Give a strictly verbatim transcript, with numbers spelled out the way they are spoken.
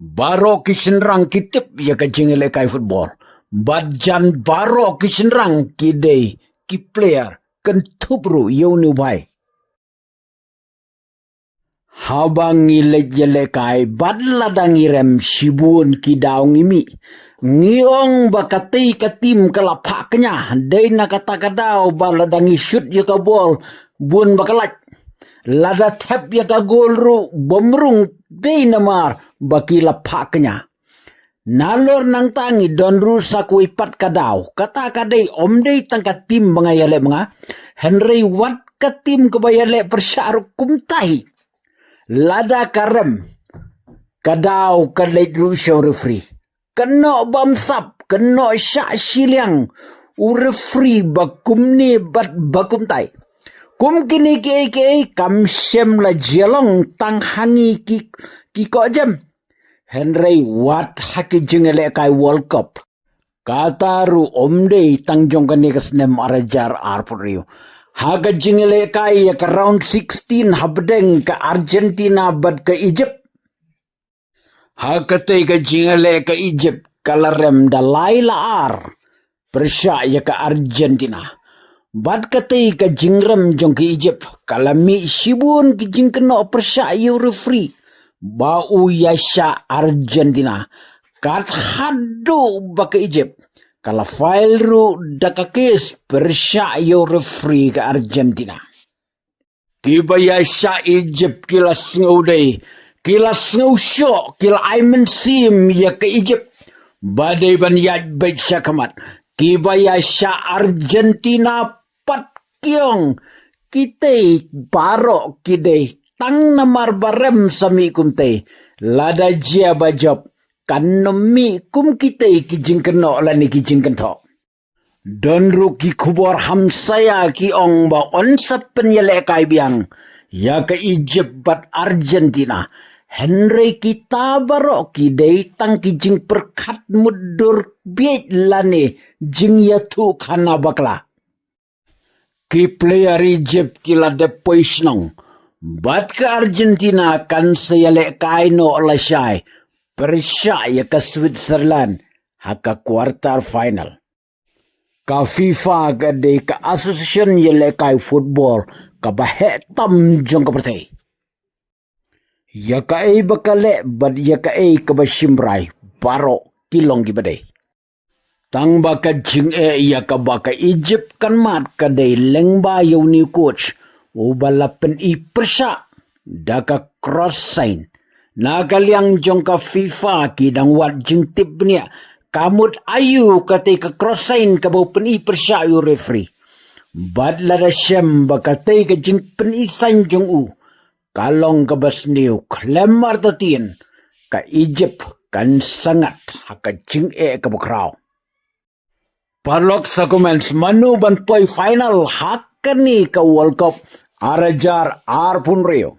Baroh ki shynrang ki tip ïa ka jingïalehkai football. Bad jan baroh ki shynrang ki dei ki player kynthup ruh ïa une u bhai. Haba ngi leit ïalehkai bad lada ngi rem shibun ki daw ngi mih, ngi ong ba katei ka team ka la phah kñia, dei na kata ka daw ba lada ngi shoot ïa ka bol bun ba ka lait. Lada thep ïa ka gol ruh bym rung, dei namar ba ki la phah kñia. Nalor nangta ngi don ruh sa kawei pat ka daw. Kata ka dei, ym dei tang ka team ba nga ïaleh ma nga, hynrei wat ka team kaba ïaleh pyrshah ruh kumta hi. Lada ka rem, ka daw ka leit ruh sha u referee. Kynnoh bamsap, kynnoh shah shiliang u referee ba kumne bad ba kumtai. Kum kine kiei kiei kam shym la jia long tang ha ngi ki, ki koh jem, hynrei wat ha ki jingïalehkai World Cup. Kata ruh ym dei tang jong kane ka snem ar hajar arphew hynriew. Ha ka jingïalehkai ïa ka round sixteen hapdeng ka Argentina bad ka Egypt, ha katei ka jingïaleh ka Egypt ka la rem da lai la ar pyrshah ïa ka Argentina. Bad katei ka jingrem jong ka Egypt ka la mih shibun ki jingkynnoh pyrshah ïa u referee ba u ïashah Argentina. Kat haduh ba ka Egypt ka la file ruh da ka case pyrshah ïa u referee ka Argentina. Kiba ïashah Egypt ki la sngew dei, ki la sngew shoh, ki la ai mynsiem ïa ka Egypt ba dei ban ïaid beit shakhmat. Kiba ïashah Argentina pat ki ong, kitei baroh ki dei tang namar ba rem sa mih kumtei. Lada jia ba jop kan ym mih kum kitei ki jingkynnoh lane ki jingkynthoh. Don ruh ki khubor hamsaia ki ong ba yn sa pynïalehkai biang ïa ka Egypt bad Argentina. Hynrei kita baroh ki dei tang ki jingpyrkhat mutdur bieit lane jingïathuhkhana bakla. Ki player Egypt ki la dep poi shnong bad ka Argentina kan sa ïalehkai noh lashai pyrshah ïa ka Switzerland ha ka quarter final. Ka FIFA ka dei ka association ïalehkai football kaba heh tam jong ka pyrthei. Ïa kaei ba ka leh bad ïa kaei kaba shim rai, baroh ki long kiba dei. Tang ba ka jingeh ïa kaba ka Egypt kan mad ka dei lyngba ïa une u coach uba la pyni pyrshah da ka cross sign. Na ka liang jong ka FIFA ki dang wad jingtip bniah ka mut aïu katei ka cross sign kaba u pyni pyrshah ïa u referee. Bad lada shem ba katei ka jingpyni sign jong u ka long kaba sniew, khlem artatien ka Egypt kan sa ngat ha ka jingeh kaba khraw. Paralok, sa kumne, mano ban poi final ha kane ka World Cup ar hajar arphew hynriew?